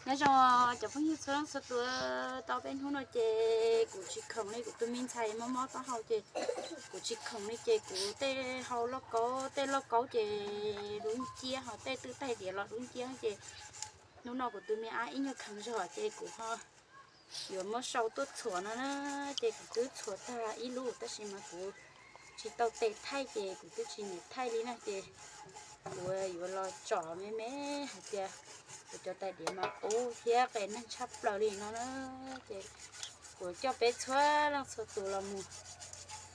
Nyob zoo cov phooj ywg txhua leej txhua tus, tau peb hnub no ces kuv tsis khoom li, kuv tus me ntxhais mob mob taub hau ces kuv tsis khoom li ces kuv tej hau lauj kaub, tej lauj kaub ces dub nciab, ho tej twb taig diav los dub nciab ces hnub no kuv tus me ab ib nyuag kheev zog ces kuv ho yuav muab sau tuaj txhuam no na. Ces kuv twb txhuam tag ib lub tab sis mas kuv tsis tau tes thaij ces kuv twb tsis nyiam thaij li na ces kuv yuav los tsom me me hais tias kuv cov tais diav mas qub thiab qes neeg tshaj plaws li no na. Ces kuv coj peb txhua leej txhua tus los mus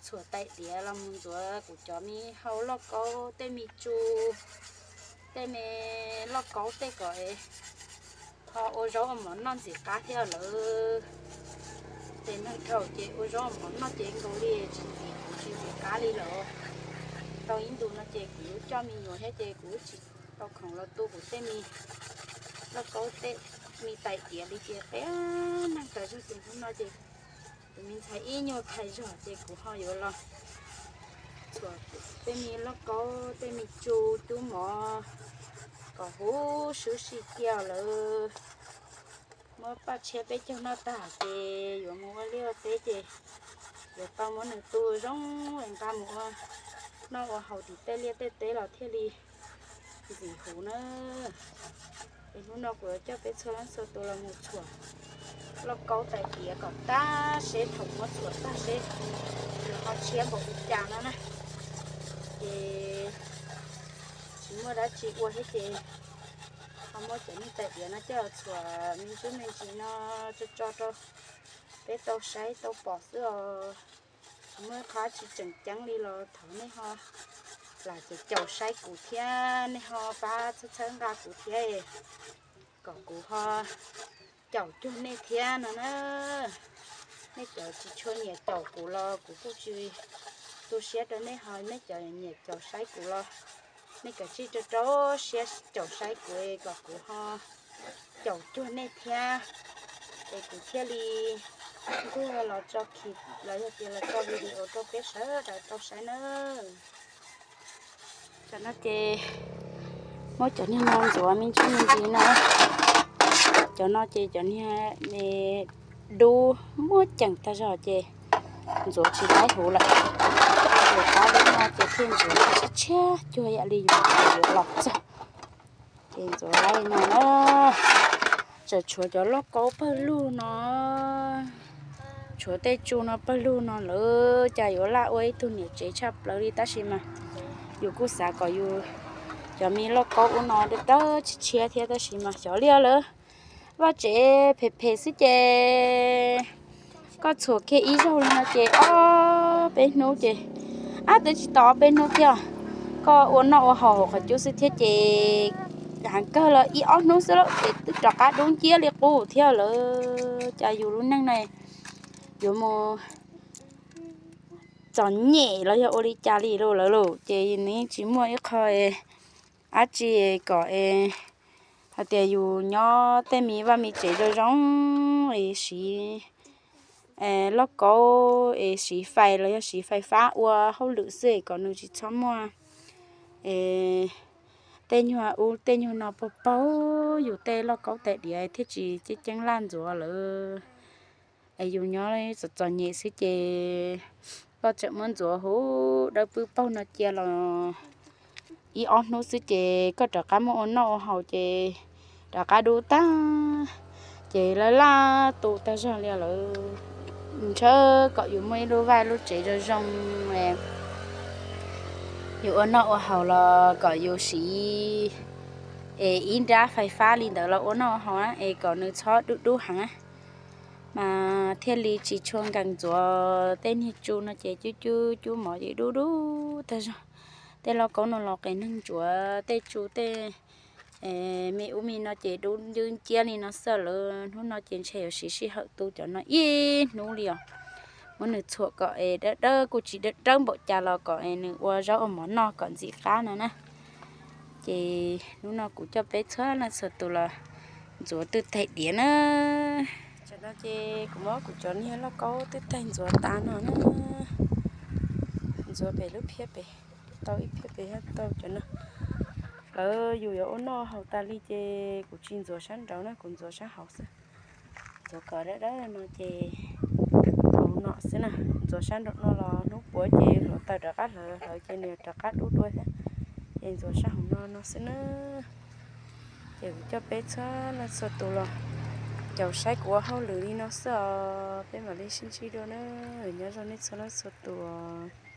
txhuam tais diav los mus ntxuav kuv cov me hau lauj kaub, tej me tsu, tej me lauj kaub tej kom ho ua zaub ua mov noj ntxim qab thiab lawm. Ces neeg dhau ces ua zaub ua mov noj ces nkaus li tsis ntxim, kuv tsis ntxim qab li lawm. Tau ib ntus no ces kuv coj me nyuam thiab ces kuv tsis tau khoom los tu kuv tej me lauj kaub, tej me tais diav li ces qes neeg tas zog. Ces hnub no ces tus me ntxhais ib nyuag kheev zog ces kuv ho yuav los txhuam tej me lauj kaub, tej me tsu cub mov kom huv si cia lawm. Muab paj tshiab peb caug noj tag ces yuav mus ua liaj ua teb ces yuav tau muab nws tu zoo es nqa mus ua noj ua haus tim tej liaj tej teb los thiaj li ntxim huv na. Es hnub no kuv yuav coj peb txhua leej txhua tus los mus txhuam lauj kaub tais diav kom tag seb, thaum muab txhuam tag seb nws ho tshiab npaum li cas no na. Ces tsis muaj dab tsi ua thiab ces ho muab cov niag tais diav no coj los txhuam me ntsis me ntsis no tso tso rau peb tau saib tau pom xwb os. Tsis muaj qhov tsis tseem ceeb li los thov nej ho lam caum caum saib kuv thiab nej ho pab txhawb txhawb nqa kuv thiab kom kuv ho caum cuag nej thiab no na. Nej cov tsis tshua nyiam caum kuv los kuv kuj tsis tu siab rau nej, ho nej cov nyiam caum saib kuv los nej kav tsij rau rau siab caum saib kuv kom kuv ho caum cuag nej thiab, es kuv thiaj li ntuag los tso clip los yog tias los tso video rau peb sawv daws tau saib na. Cov no ces muab cov niag no ntxuav me ntsis me ntsis no. Cov no ces cov niag me dub muaj ceem tag zog ces ntxuav tsis tau huv lawm. Ntxuav qab dub no ces thiaj ntxuav tshiab tshiab cuag yam li yus yuav los txog. Ces ntxuav laib no na, tseem tshuav cov lauj kaub pawg lug no, tshuav tej tsu no pawg lug no lawm, cas yuav laj ua ib tug niam tsev tshaj plaws li tab sis mas yus kuj xav kom yus cov me lauj kaub ub no dawb dawb tshiab tshiab thiab tab sis mas xyov li lawm. Vaj tsev phem phem xwb ces koj txhuam kiag ib zaug li no ces ob peb hnub ces, ab, twb tsis tau ob peb hnub thiab, koj ua noj ua haus hauv qhov cub xwb thiab ces heev kawg los ib ob hnub xwb lawm ces twb rov qab dub nciab li qub thiab lawm. Cas yus lub neej no yuav mus txom nyem los yog ua li cas li lawm lauj. Ces nws yeej tsis muaj ib qho dab tsi kom hais tias yus nyob tej me vaj me tsev zoo zoo es siv lauj kaub es siv fais los yog siv fais fab ua hauj lwm xwb es kom nws tsis txhob muaj tej nyuag ub tej nyuag no paug paug yus tej lauj kaub tais diav thiaj tsis ceeb ceeb laj ntxuav lawm. Es yus nyob txom txom nyem xwb ces koj tseem muab ntxuav huv dawb pwb paug no cia los ib ob hnub xwb ces koj rov qab muab ua noj ua haus ces rov qab dub tag, ces laj laj tu tag zog li lawm. Ntshaw kom yus muaj ib lub vaj lub tsev zoo zoo, yus ua noj ua haus los kom yus siv es ib nrab fais fab li ntawd los ua noj ua haus na es kom nws txhob dub dub heev na, mas thiaj li tsis tshua nkees ntxuav tej niag tsu no ces cub cub cub mov ces dub dub tag zog. Tej lauj kaub no los qes neeg ntsuav tej tsu tej me ub me no ces dub ncwb nciab li no xwb lawm. Hnub no ces ntshe yuav siv sij hawm tu cov no ib hnub li os. Muab nws txhuam kom es dawb dawb kuj tsis dawb dawb npaum cas los kom es nws ua zaub ua mov noj kom ntxim qab no na. Ces hnub no kuv coj peb txhua leej txhua tus los ntxuav twb taig diav na. Tam no ces kuv muab kuv cov niag lauj kaub twb taig ntxuav tas no na. Ntxuav pem lub phiab pem, tau ib phiab pem tau cov no. Lawv yus yuav ua noj haus tas li ces kuv tsis ntxuav sab nraud na, kuv ntxuav sab hauv xwb. Ntxuav kom dawb dawb no ces haus no xwb na. Ntxuav sab nraum no los hnub puav ces hluav taws rov qab hlawv hlawv ces nws rov qab dub dua thiab. Ces ntxuav sab hauv no no xwb na. Ces kuv coj peb txhua leej txhua tus los caum saib kuv ua hauj lwm li no xwb os, peb mam li sib ntsib dua na. Nyob zoo nej txhua leej txhua tus os.